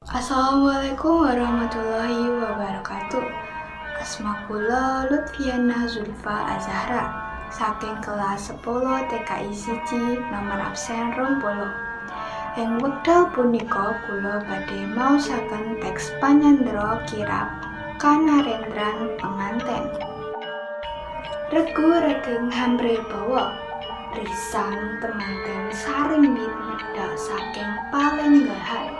Assalamualaikum warahmatullahi wabarakatuh. Asma kula Lutfiana Zulfa Azahra saking kelas 10 TKI 1 nomor absen 20. Ing wekdal punika kula badhe maosaken teks panyandra kirab Kanarendran Penganten. Regu regeng hamrebawa risang temanten sarimbit medhak saking palenggahan.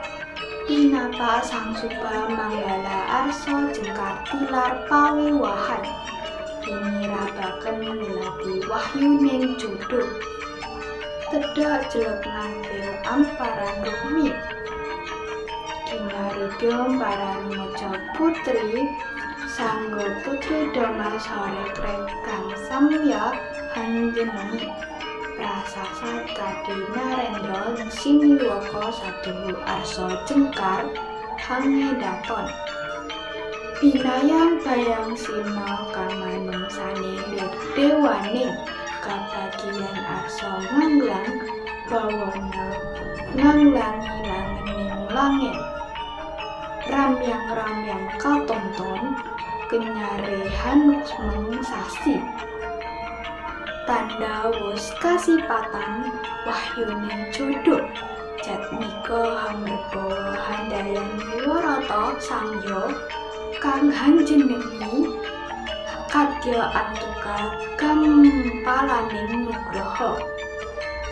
Pinapak Sang Suba Manggala Arsa jengkar tilar pawiwahan. Pinirabaken gladi wahyuning jodho. Tedhak jleg ngantil amparan rukmi. Kinarudya paran maca putri sangga putri Domas Horekrek kang samya hanjenengi. Prasasat kadi narendra siniwaka saduhu arsa jengkar hangedaton. Binayang bayang sina kamanungsane lir dewaning kabagiyan arsa nganglang bawana nganglangi langening langit. Ramyang-ramyang katonton kenyare hanuksmeng sasi. Tandha wus kasipatan wahyuning jodho. Jatmika hamrebawa handayani warata samya kang hanjenengi kadya antuka gampalaning nugraha.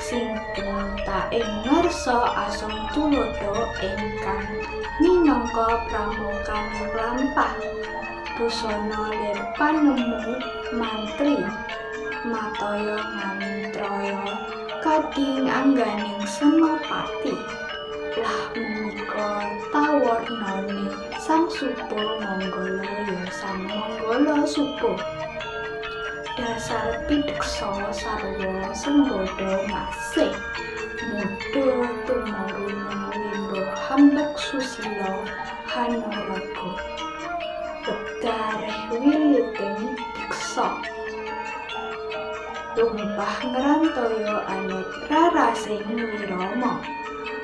Sinten ta ing ngarsa asung tuladha ingkang minangka pramukan lampah busana lir panemu mantri mataya ngantraya kading angganing senopati. Lah menika tawarnane Sang Suba Manggala ya Sang Manggala Suba. Dasar pideksa sarwa sembadha masih mudha tumaruna wimba hambek susila hanaraga. Wedareh wiliting diksa. Lumpah ngrantaya anut rarasing wirama.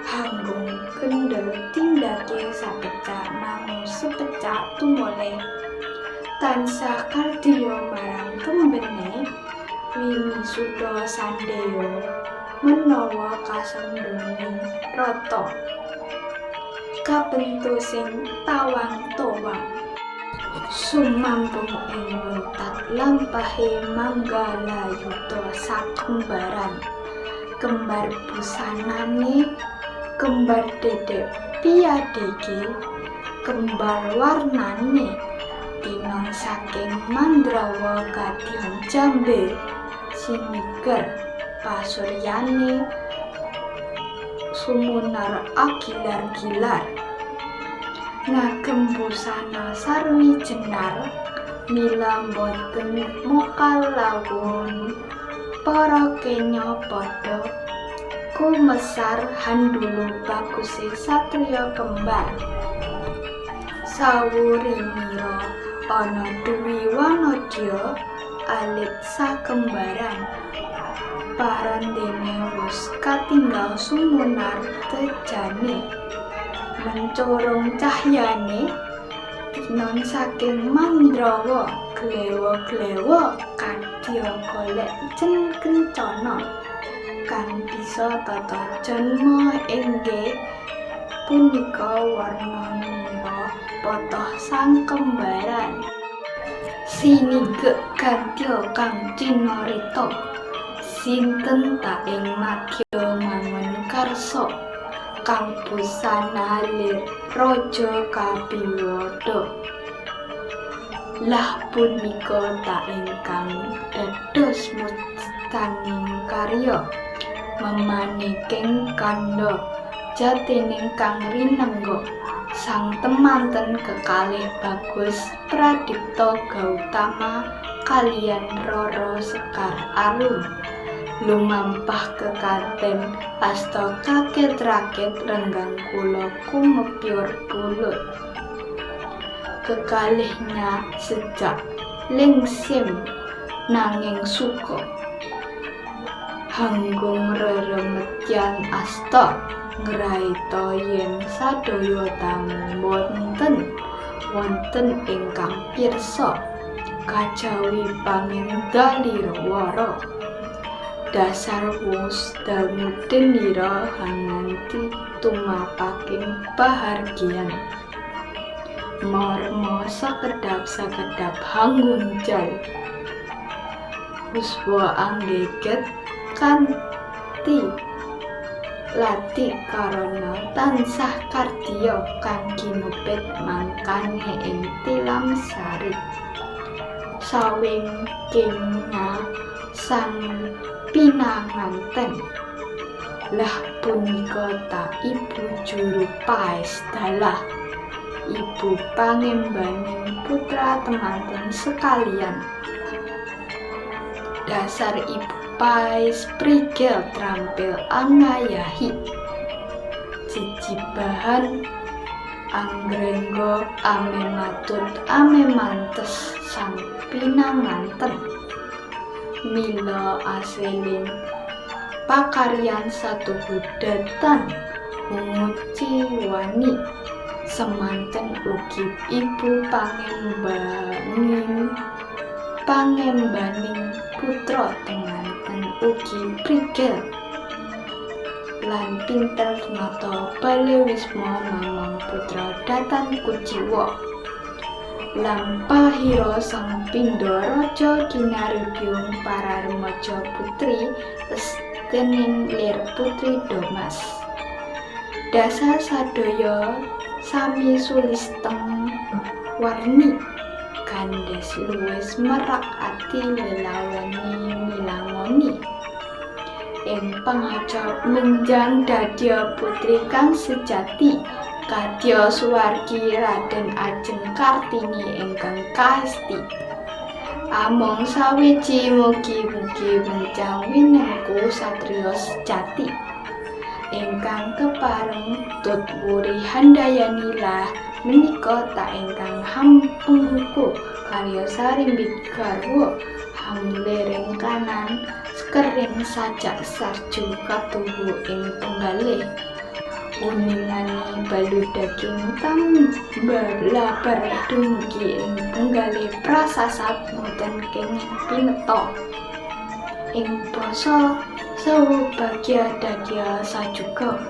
Hanggung kendel tindake sapecak mangu sepecak tumoleh. Tansah kardiya marang kembene winisuda sandeya menawa kasandhunging rata. Kabentu sing tawang-towang. Sumampung ing wuntat lampahe manggalayuda sakembaran. Kembar busanane, kembar dedek piyadege, kembar warnane. Tinon saking Mandrawa kadyan jambe siniger pasuryane sumunar agilar-gilar. Ngagem busana sarwi jenar mila boten mokal lawon para kenya padha kumesar handulu baguse satriya kembar. Sawurinira ana dwi wanadya alit sakembaran. Parandene wus katinggal sumunar tejane. Mencorong cahyane tinon saking Mandrawa glewa-glewa kadya golek cen kencana kang bisa tata janma inggih punika warnanira potoh sang kembaran. Sinigek gadya kang cinarita sinten ta ing madya mangun karsa kang busana lir raja kabiwada. Lah punika ta ingkang dados mustaning karya memaneking kandha jatining kang rinengga sang temanten kekalih Bagus Pradipta Gautama kaliyan Rara Sekar Arum. Lumampah kekanten asta kaket-raket renggang kula kumepyur pulut. Kekalihnya sejak lingsim nanging suka. Hanggung reremetyan asta Ngraita yen sadaya tamu boten wonten ingkang pirsa kajawi pangendhalirwara. Dasar wus dangu denira hanganti tumapaking pahargyan. Marma sakedhap-sakedhap hangunjal. Puspa anggeget kanthi lati karana tansah kardiya kang ginebet mangkane ing tilamsari. Sawingkinga sang pinanganten, lah punika ta ibu juru paes dalah, ibu pangembaning putra temanten sekalian. Dasar ibu paes prigel trampil angayahi. Jijibahan angrengga amematut amemantes sang pinanganten. Mila aseling pakaryan satuhu datan hunguciwani semanten ugi ibu pangembaning putra temanten ugi prigel lan pinter nata bale wisma mamang putra datan kuciwa. Lampahira sang pindha raja kinarugyung para remaja putri estening lir putri Domas. Dasar sadaya sami sulisteng warni gandhes luwes merak ati lelaweni milangoni. Ing pangacap menjang dadya putri kang sejati kadya suwargi Raden Ajeng Kartini ingkang kaesti. Amung sawiji mugi-mugi menjang winengku satriya sejati ingkang kepareng tut wuri handayani lah menika ta ingkang hampengku karya sarimbit garwa hamlering kanan sekering sajak sarju katuhu ing penggalih. Uningani balu daging tambalabar dumugi ing penggalih prasasat boten kenging pineta. Ing basa sawu bagya dagya sajuga.